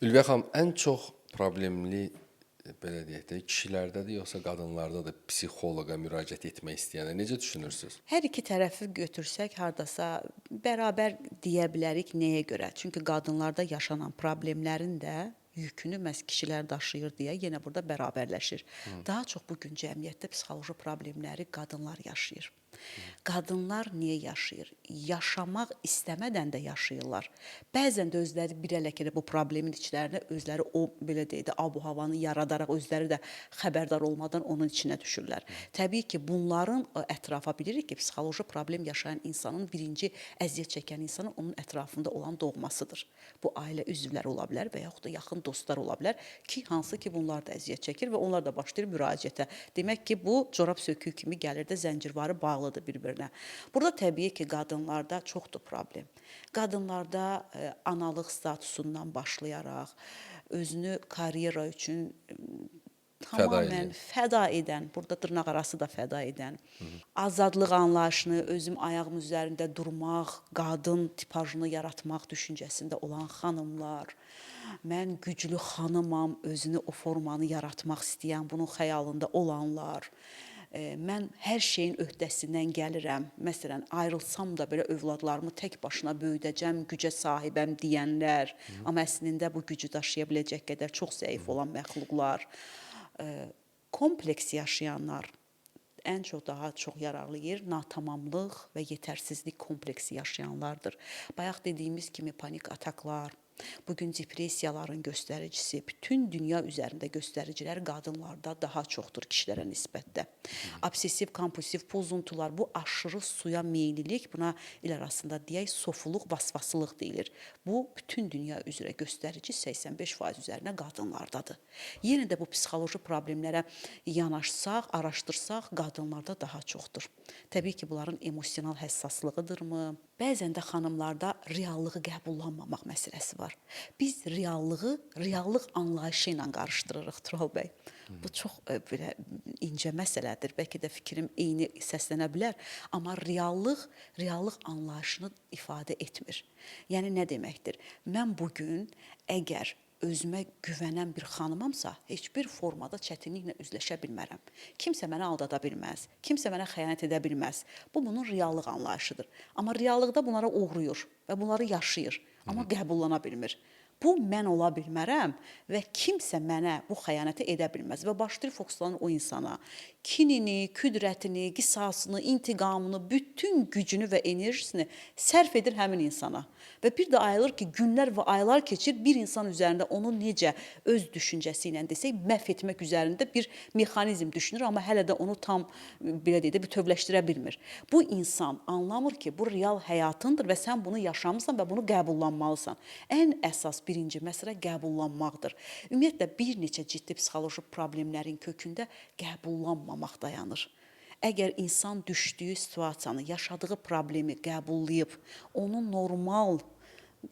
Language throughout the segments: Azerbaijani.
Ülviyə xanım, ən çox problemli belə deyək də, kişilərdədir yoxsa qadınlarda da psixoloqa müraciət etmək istəyənlər, necə düşünürsüz? Hər iki tərəfi götürsək hardasa bərabər deyə bilərik, nəyə görə? Çünki qadınlarda yaşanan problemlərin də yükünü məhz kişilər daşıyır deyə yenə burada bərabərləşir. Daha çox bu gün cəmiyyətdə psixoloji problemləri qadınlar yaşayır. Qadınlar niyə yaşayır? Yaşamaq istəmədən də yaşayırlar. Bəzən də özləri bir ələkə də bu problemin içlərinə özləri o belə deyək də ab-havanı yaradaraq özləri də xəbərdar olmadan onun içinə düşürlər. Təbii ki, bunların ətrafa bilirik ki, psixoloji problem yaşayan insanın birinci əziyyət çəkən insanın onun ətrafında olan doğmasıdır. Bu ailə üzvləri ola bilər və yaxud da yaxın dostlar ola bilər ki, hansı ki bunlar da əziyyət çəkir və onlar da başlayır müraciətə. Demək ki, bu corab söküyü kimi gəlir də zəncirvarı bağlıdır bir-birinə. Burada təbii ki, qadınlarda çoxdur problem. Qadınlarda analıq statusundan başlayaraq özünü karyera üçün tamamilə fəda edən, burada dırnaqarası da fəda edən, azadlıq anlayışını, özüm ayağım üzərində durmaq, qadın tipajını yaratmaq düşüncəsində olan xanımlar, mən güclü xanımam, özünü o formanı yaratmaq istəyən, bunun xəyalında olanlar, mən hər şeyin öhdəsindən gəlirəm. Məsələn, ayrılsam da belə övladlarımı tək başına böyüdəcəm, gücə sahibəm deyənlər, amma əslində bu gücü daşıya biləcək qədər çox zəif olan məxluqlar, kompleks yaşayanlar ən çox daha çox yararlı yer natamamlıq və yetərsizlik kompleksi yaşayanlardır. Bayaq dediyimiz kimi panik ataklar, bugün depressiyaların göstəricisi, bütün dünya üzərində göstəricilər qadınlarda daha çoxdur kişilərə nisbətdə. Obsessiv kompulsiv pozuntular, bu aşırı suya meyillilik, buna il arasında deyək sofuluq, vasvasılıq deyilir. Bu bütün dünya üzrə göstərici 85% üzərinə qadınlardadır. Yenə də bu psixoloji problemlərə yanaşsaq, araşdırsaq, qadınlarda daha çoxdur. Təbii ki, bunların emosional həssaslığıdırmı? Bəzən də xanımlarda reallığı qəbullanmamaq məsələsi var. Biz reallığı reallıq anlayışı ilə qarışdırırıq, Tural bəy. Bu çox belə incə məsələdir. Bəlkə də fikrim eyni səslənə bilər, amma reallıq reallıq anlayışını ifadə etmir. Yəni nə deməkdir? Mən bu gün əgər özümə güvənən bir xanımamsa, heç bir formada çətinliklə üzləşə bilmərəm. Kimsə məni aldada bilməz, kimsə mənə xəyanət edə bilməz. Bu bunun reallıq anlayışıdır. Amma reallıqda bunlara uğrayır və bunları yaşayır, amma qəbullana bilmir. Bu mən ola bilmərəm və kimsə mənə bu xəyanəti edə bilməz və başlayır fokuslanır o insana. Kinini, küdrətini, qisasını, intiqamını, bütün gücünü və enerjisini sərf edir həmin insana. Və bir də ayılır ki, günlər və aylar keçir bir insan üzərində onu necə öz düşüncəsi ilə desək məhv etmək üzərində bir mexanizm düşünür, amma hələ də onu tam belə deyək də bütövləşdirə bilmir. Bu insan anlamır ki, bu real həyatındır və sən bunu yaşamısan və bunu qəbullanmalısan. Ən əsas birinci məsələ qəbullanmaqdır. Ümumiyyətlə bir neçə ciddi psixoloji problemlərin kökündə qəbullanmamaq dayanır. Əgər insan düşdüyü situasiyanı, yaşadığı problemi qəbullayıb, onu normal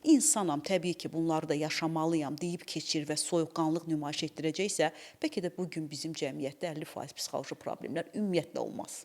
insanam, təbii ki, bunları da yaşamalıyam deyib keçir və soyuqqanlıq nümayiş etdirəcəksə, bəlkə də bu gün bizim cəmiyyətdə 50% psixoloji problemlər ümumiyyətlə olmaz.